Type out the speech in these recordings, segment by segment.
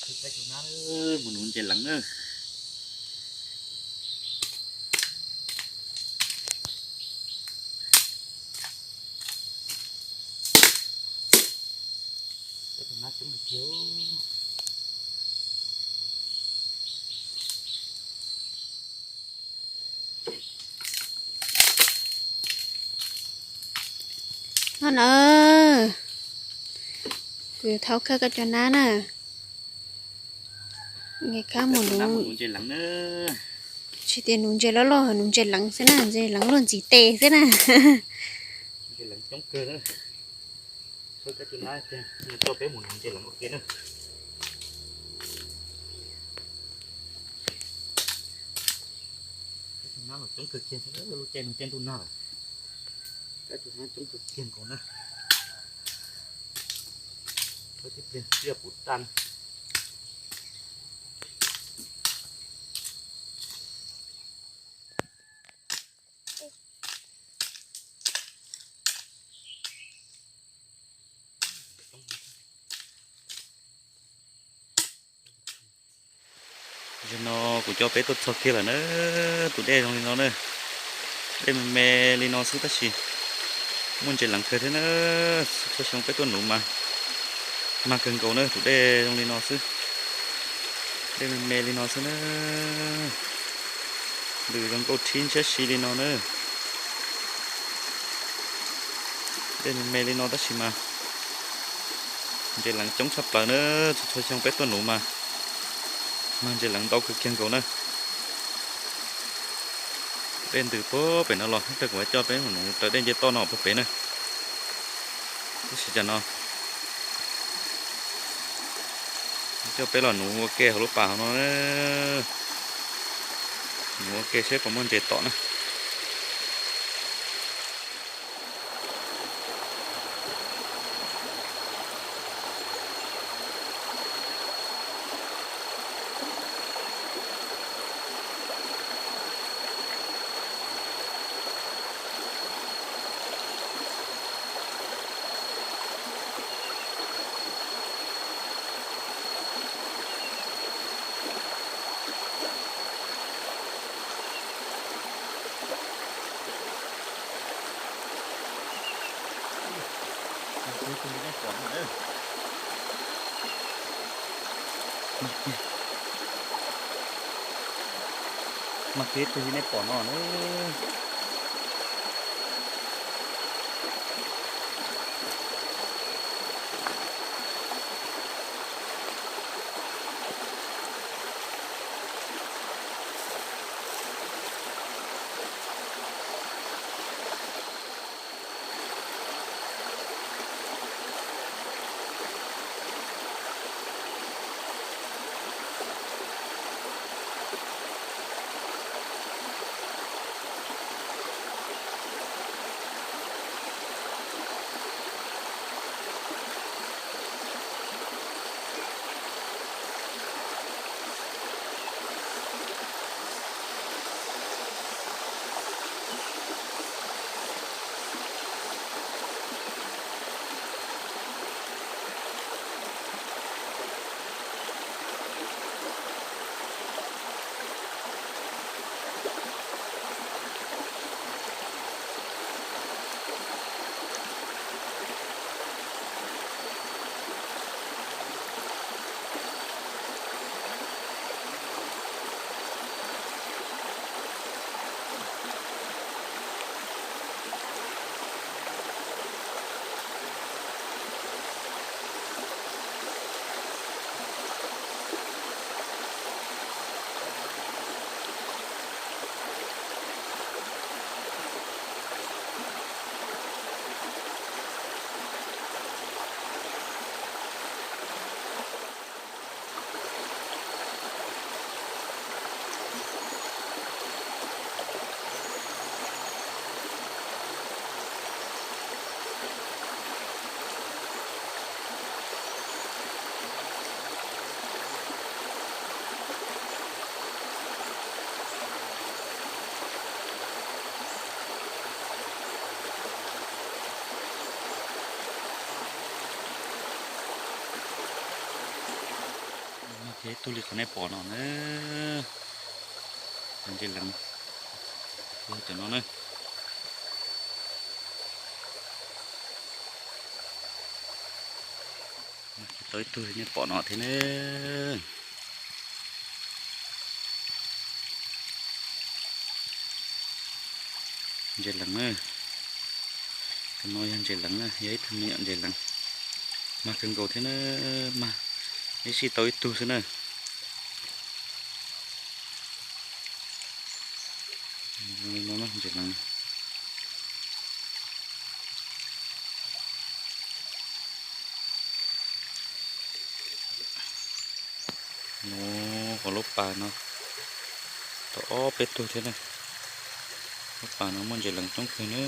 Mus nuv ntses leev na. No na, kuv yuav thau kawg koj cov nab na. Nqis kab mus nuv, tsis tias nuv ntses loj loj, nuv ntses leev xwb na, ntses leev luaj ntxiv tes xwb na. Coob kawg kiag, lub caij no caij ntuj nag lawm, kab cov nab coob kawg kiag nkaus na. Kab tib pliag tsiaj puv tag. Zaum no kuv coj peb tuaj txog kiag lawm na, tus dej zoo li no na, dej me me li no xwb tab sis muaj ntses leev kawg thiab na, txhua xyoo peb tuaj nuv mas mag kawg nkaus na, tus dej zoo li no xwb, dej me me li no xwb na, lwm zoo nkauj thib ntshiab si li no na. Dej me me li no tab sis mas ntses leev coob tshaj plaws na, txhua txhua xyoo peb tuaj nuv mas mag ntses leev ntau kawg kiag nkaus na. Dej ntws puag pem no los, ib pliag kuv coj peb mus nuv raws dej nce toj no puag pem na. Lub sij hawm no coj peb los nuv ua ke hauv lub pas hauv no, nuv ua ke seb puas muaj ntses tom na. Mag kiag tus li nej pom no na. Yog ib tug li qhov nej pom no na, yog ntses leev, yog cov no na. Tau ib tug li nej pom no thiab na. Ntses leev na, tus no yog ntses leev na, yog ib tug me nyuam ntses leev. Mag kawg nkaus thiab na, mag ib sij tau ib tug xwb na. Ntses leev. Nov, qhov lub pas no tau ob peb tug thiab na. Lub pas no muaj ntses leev coob kawg na.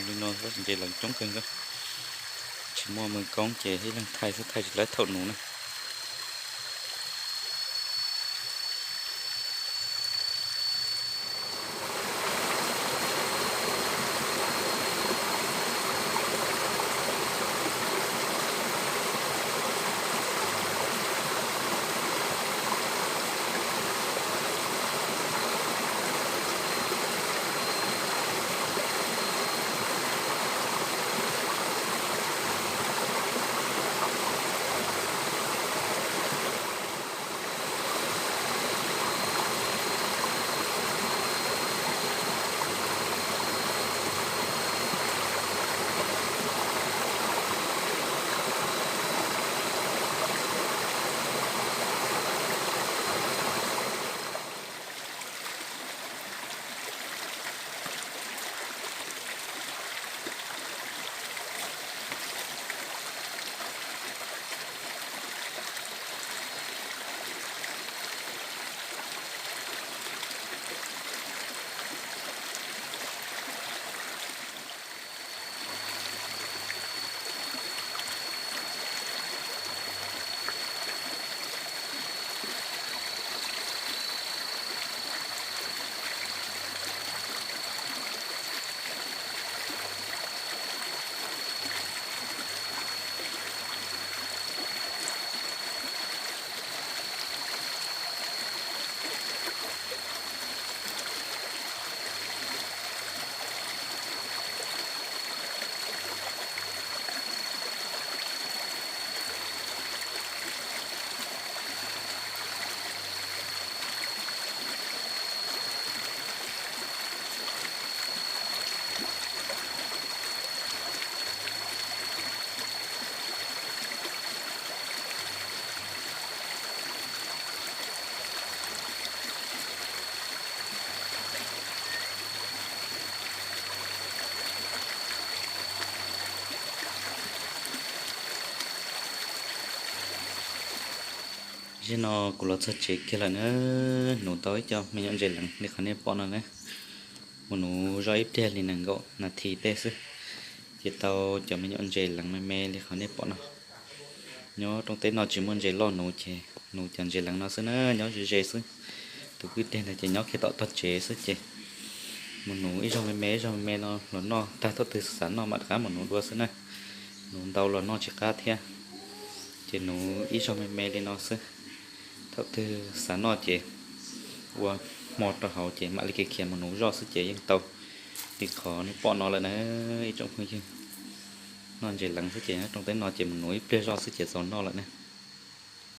Li no ntses leev coob kawg nkaus. Tsis muaj mws koob ces ib leeg thaij xwb, thaij tsis laib thaum nuv na. Zaum no kuv los txog tsev kiag lawm na, nuv tau ib co me nyuam ntses leev li qhov nej pom no na. Mus nuv zoj ib pliag li nees nkaum nas this tej xwb, ces tau cov me nyuam ntses leev me me li qhov nej pom no. Nyob rooj teb no tsis muaj ntses loj nuv ces nuv cov ntses leev no xwb na, nyob ze ze xwb. Tus kwj deg ntawd ces nyob kiag tom tog tsev xwb ces mus nuv ib zaug me me ib zaug me me no los noj, tag thaum twg xav noj mam rov qab mus nuv dua xwb na. Nuv ntau los noj tsis qab thiab, ces nuv ib zaug me me li no xwb. Thaum twg xav noj ces ua hmo rau hauv ces mam li khiav mus nuv zoj xwb ces yeej tau li qhov nej pom no lawm na. Ib tsoom phooj ywg, noj ntses leev xwb ces nyob rooj teb no ces mus nuv ib pliag zoj xwb ces txaus noj lawm na.